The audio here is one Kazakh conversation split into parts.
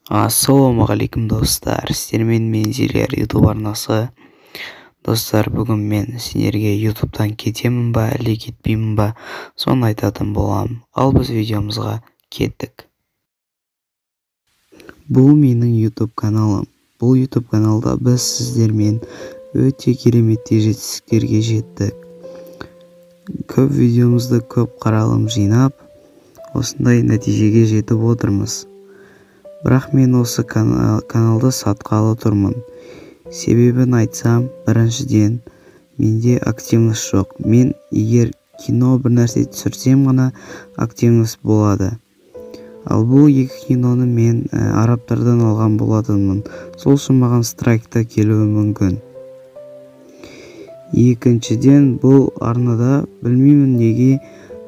Ассалаумағалейкум, достар! Сіздермен мен, Зилер Ютуб арнасы. Достар, бүгін мен сендерге Ютубтан кетемін ба, әлде кетпеймін ба, соны айтатын боламын. Ал біз видеомызға кеттік. Бұл менің Ютуб каналым. Бұл Ютуб каналда біз сіздермен өте кереметтей жетістіктерге жеттік. Көп видеомызды көп қаралым жинап, осындай нәтижеге жетіп отырмыз. Бірақ мен осы каналды сатқалы тұрмын. Себебін айтсам, біріншіден, менде активность жоқ. Мен егер кино, бір нәрсе түсірсем ғана активность болады. Ал бұл екі киноны мен арабтардан алған болатынмын, сол үшін маған страйк та келуі мүмкін. Екіншіден, бұл арнада, білмеймін неге,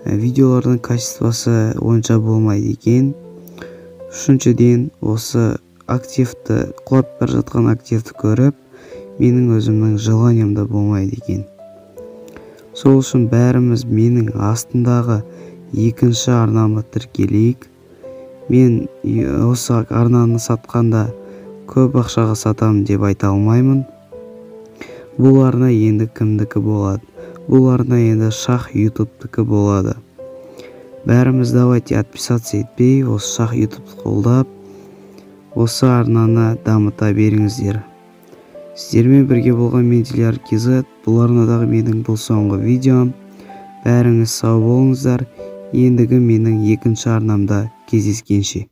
видеолардың качествосы онша болмайды екен. Үшіншіден, осы активті, құлап бара жатқан активті көріп, менің өзімнің желанием да болмайды екен. Сол үшін бәріміз менің астындағы екінші арнама тіркелейік. Мен осы арнаны сатқанда көп ақшаға сатамын деп айта алмаймын. Бұл арна енді кімдікі болады? Бұл арна енді Шах Ютубтікі болады. Бәріміз давайте отписаться етпей, осы Шах Ютубты қолдап, осы арнаны дамыта беріңіздер. Сіздермен бірге болған мен, Диляр KZ. Бұл арнадағы менің бұл соңғы видеом. Бәріңіз сау болыңыздар, ендігі менің екінші арнамда кездескенше.